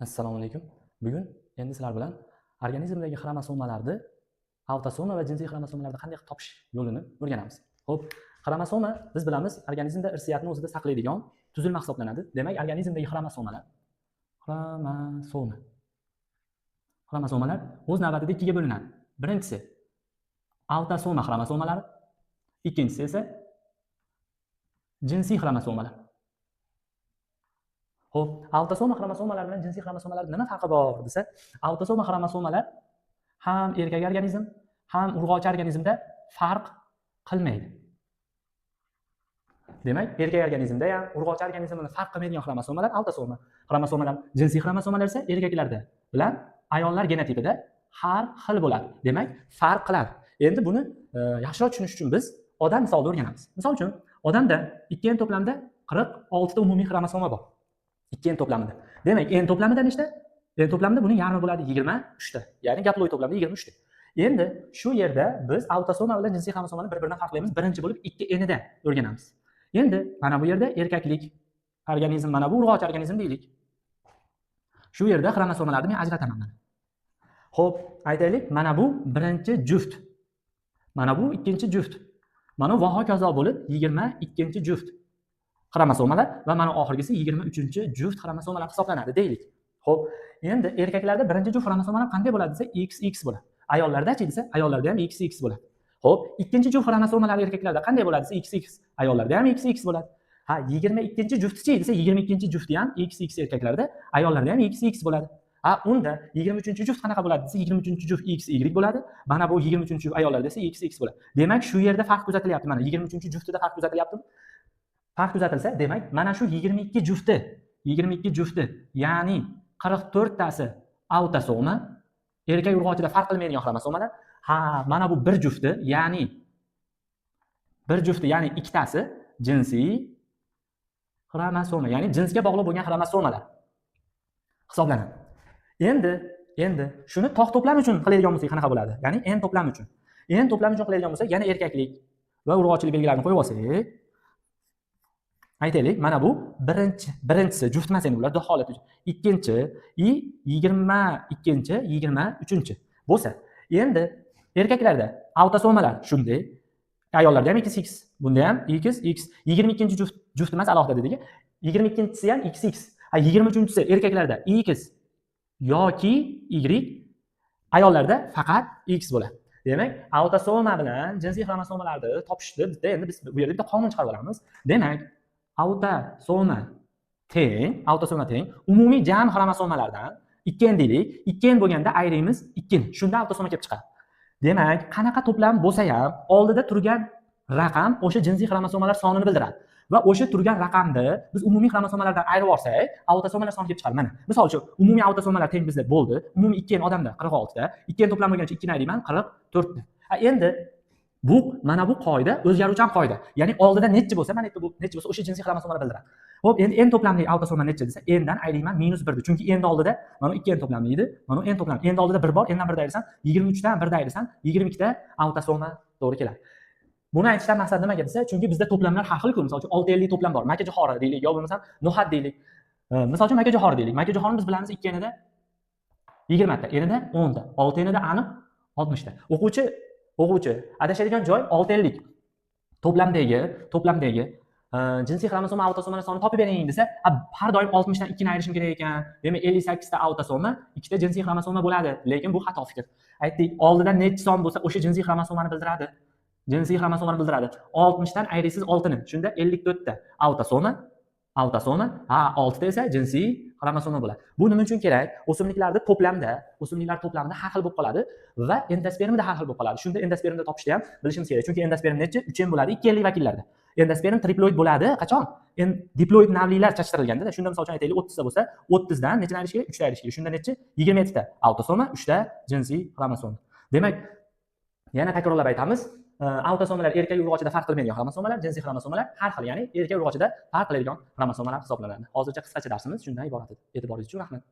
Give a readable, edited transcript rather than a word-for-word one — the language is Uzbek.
Assalomu alaykum. Bugun endi sizlar bilan organizmdagi xromosomalarni, autosoma va jinsiy xromosomalarni qanday qilib topish yo'lini o'rganamiz. Xo'p, xromosoma, biz bilamiz, organizmda irsiyatni o'zida saqlaydigan tuzilma hisoblanadi. Demak, organizmdagi xromosomalar xromosomalar o'z navbatida ikkiga bo'linadi. Birinchisi autosoma xromosomalari, ikkinchisi esa jinsiy xromosomalar. Xo'p, autosoma xromosomalar bilan jinsiy xromosomalar nima farqi bor desa, autosoma xromosomalar ham erkak organizm, ham urg'ochi organizmda farq qilmaydi. Demak, erkak organizmda ham, urg'ochi organizmda farq qilmaydigan xromosomalar autosoma xromosomalar. Jinsiy xromosomalar esa erkaklarda bilan ayollar genotipida har xil bo'ladi. Demak, farq qiladi. Endi buni yaxshiroq tushunish uchun biz odam misolida o'rganamiz. Misol uchun, odamda 2 n to'plamda 46 ta umumiy xromosoma bor. 2 n to'plamida. Demak, n to'plamida nechta? N to'plamida buning yarmi bo'ladi, 23 ta. Ya'ni gaploid to'plamda 23 ta. Endi shu yerda biz autosoma bilan jinsiy xromosomani bir-biridan farqlaymiz. Birinchi bo'lib 2 nda o'rganamiz. Endi mana bu yerda erkaklik organizm, mana bu urg'ochi organizm deylik. Shu yerda xromosomalarni men ajrataman mana. Xo'p, aytaylik, mana bu birinchi juft. Mana bu ikkinchi juft. Mana va hokazo bo'lib 22 juft xromosomalar va mana oxirgisi 23 juft xromosomalar hisoblanadi deylik. Xo'p, endi erkaklarda birinchi juft xromosomalar qanday bo'ladi desa, XX bo'ladi. Ayollardachi desa, ayollarda ham XX bo'ladi. Xo'p, ikkinchi juft xromosomalar erkaklarda qanday bo'ladi desa, XX, ayollarda ham XX bo'ladi. Ha, 22 juftichi desa, 22 jufti ham XX erkaklarda, ayollarda ham XX bo'ladi. Ha, unda 23 juft qanaqa bo'ladi desa, 23 juft XY bo'ladi. Mana bu 23 juft ayollarda esa XX bo'ladi. Demak, shu yerda farq kuzatilyapti. Mana 23 juftida farq kuzatilyaptimi? Farq kuzatilsa, demak, mana shu 22 jufti, 22 jufti, ya'ni 44 tasi autosoma, erkak urg'ochida farq qilmaydigan xromosomalar. Ha, mana bu bir jufti, ya'ni bir jufti, ya'ni ikkitasi jinsiy xromosoma, ya'ni jinsga bog'liq bo'lgan xromosomalar hisoblanadi. Endi shuni tog' to'plam uchun qiladigan bo'lsak, qanaqa bo'ladi? Ya'ni n to'plam uchun. N to'plam uchun qiladigan bo'lsak, yana erkaklik va urg'ochilik belgilarini qo'yib olsak, aytaylik, mana bu birinchisi juft emas endi, bular holati. Ikkinchi и 22, 23 bo'lsa, endi erkaklarda autosomalar shunday, ayollarda ham XX, bunda ham XX, 22 juft, juft emas, alohida dedik. 22-si ham XX. Ha, 23-si erkaklarda X yoki Y, ayollarda faqat X bo'ladi. Demak, autosoma bilan jinsiy xromosomalarni topishni bitta endi biz bu yerda bitta qonun chiqarib olamiz. Demak, autosoma teng umumiy jam xromosomalardan 2 n deylik. 2 n bo'lganda ayraymiz 2 ni. Shunda autosoma kelib chiqadi. Demak, qanaqa to'plam bo'lsa ham, oldida turgan raqam o'sha jinsiy xromosomalar sonini bildiradi. Va o'sha turgan raqamni biz umumiy xromosomalardan ayirib yuborsak, autosomalar soni kelib chiqadi. Mana, misol uchun, umumiy autosomalar teng bizda bo'ldi. Umumiy 2 n odamda 46 ta, 2 n to'plam bo'lgancha 2 ni ayrayman, 44 ta. Ha, endi bu, mana bu qoida o'zgaruvchan qoida. Ya'ni oldida nechi bo'lsa, mana bu nechi bo'lsa, o'sha jinsiy xromosomalar bildiradi. Xo'p, endi n to'plamli autosoma necha desa, n dan ayrayman -1 ni. Chunki n oldida mana 2 n to'plamli edi, mana n to'plam. N oldida 1 bor, n dan 1 ayirsam, 23 dan 1 ayirsam, 22 ta autosoma to'g'ri keladi. Buni aytishdan maqsad nimaga desa, chunki bizda to'plamlar har xil-ku. Misol uchun, 6 ellik to'plam bor. Maka jo'xori deylik, yo bo'lmasam no'xat deylik. Misol uchun, maka jo'xori deylik. Maka jo'xorini biz bilamiz, 2 nida 20 ta, nida 10 ta, 6 nida aniq 60 ta. O'quvchi adashadigan joy 6 ellik to'plamdagi jinsiy xromosoma autosomalar sonini topib bering desa, har doim 60 dan 2 ni ayirishim kerak ekan. Demak, 58 ta autosoma, ikkita jinsiy xromosoma bo'ladi. Lekin bu xato fikr. Aytdik, oldida nechi son bo'lsa, o'sha jinsiy xromosomani bildiradi. Jinsiy xromosomani bildiradi. 60 dan ayraysiz 6 ni. Shunda 54 ta autosoma, ha, 6 ta esa jinsiy xromosoma bo'ladi. Bu nima uchun kerak? O'simliklar to'plamida har xil bo'lib qoladi va endospermda har xil bo'lib qoladi. Shunda endospermda topishni ham bilishimiz kerak. Chunki endosperm nechi? 3 n bo'ladi 2 nlik vakillarda. Endosperm triploid bo'ladi. Qachon? En diploid navlilar chachtirilganda. Shunda, misol uchun, aytaylik, 30 ta bo'lsa, 30 dan nechani ayirish kerak? 3 ta ayirish kerak. Shunda nechi? 27 ta autosoma, 3 ta jinsiy xromosoma. Demak, yana takrorlab aytamiz, autosomalar erkak urg'ochida farq qilmaydigan xromosomalar, jinsiy xromosomalar har xil, ya'ni erkak urg'ochida farq qiladigan xromosomalar hisoblanadi. Hozircha qisqacha darsimiz shundan iborat edi. E'tiboringiz uchun rahmat.